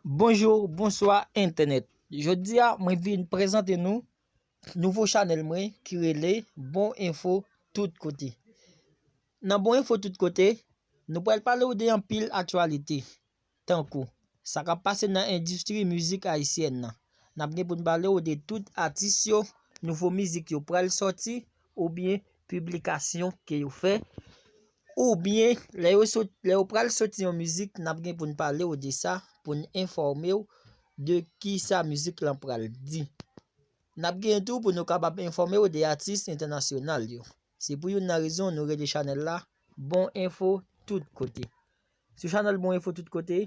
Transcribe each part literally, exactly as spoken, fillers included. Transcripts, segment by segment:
Bonjou, bonswa entènèt. Jodi a, mwen vin prezante nou nouvo chanèl mwen ki rele Bon Enfo Tout Kote. Nan Bon Enfo Tout Kote, nou pral pale w de anpil aktyalite, tankou sa k ap pase nan endistri mizik ayisyèn nan. N ap gen pou n pale w de tout atis yo, nouvo mizik yo pral sòti, oubyen piblikasyon ke yo fè, oubyen lè yo sot, lè yo pral sòti yon mizik, n ap gen pou n pale w de sa, pou n enfòme w de kisa mizik lan pral di. N ap gen tou pou nou kapab enfòme w de atis entènasyonal yo. Se pou youn nan rezon nou rele chanèl la Bon Enfo Tout Kote. Sou chanèl Bon Enfo Tout Kote,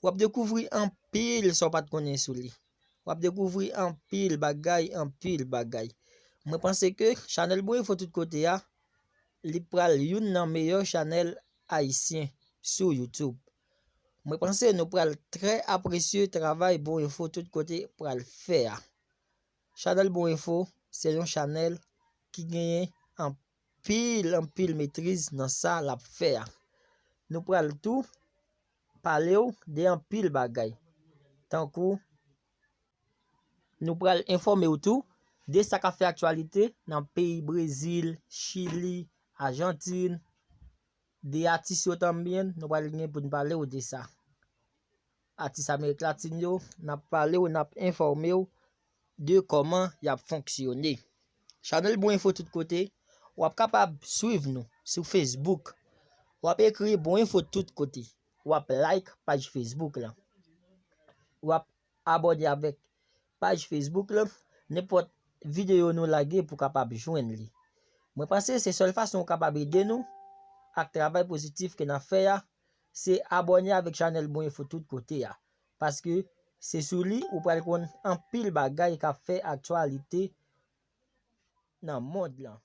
w ap dekouvri anpil sa w pa t konnen sou li. W ap dekouvri anpil bagay, anpil bagay. Mwen panse ke chanèl Bon Enfo Tout Kote a, li pral youn nan meyè chanèl ayisyen sou YouTube. Mwen panse nou pral trè apresye travay Bon Enfo Tout Kote pral fè a. Chanèl Bon Enfo se yon chanèl ki genyen anpil, anpil metriz nan sa l ap fè a. Nou pral tou pale w de anpil bagay, tankou nou pral enfòme w tou de sa k ap fè aktyalite nan peyi Brezil, Chili, Ajantin, de atis yo tanbyen, nou pral gen pou n pale w de sa. Atis Amerik Latin yo, n ap pale w, n ap enfòme w de kòman y ap fonksyone. Chanèl Bon Enfo Tout Kote, w ap kapab swiv nou sou Facebook. W ap ekri Bon Enfo Tout Kote. W ap like paj Facebook lan. W ap abòne avèk paj Facebook lan. Nenpòt videyo nou lage pou kapab jwenn li. Mwen panse se sèl fason ou kapab ede nou ak travay pozitif ke n ap fè a, se abòne avèk chanèl Bon Enfo Tout Kote a. Paske se sou li ou pral konn anpil bagay k ap fè aktyalite nan mond lan.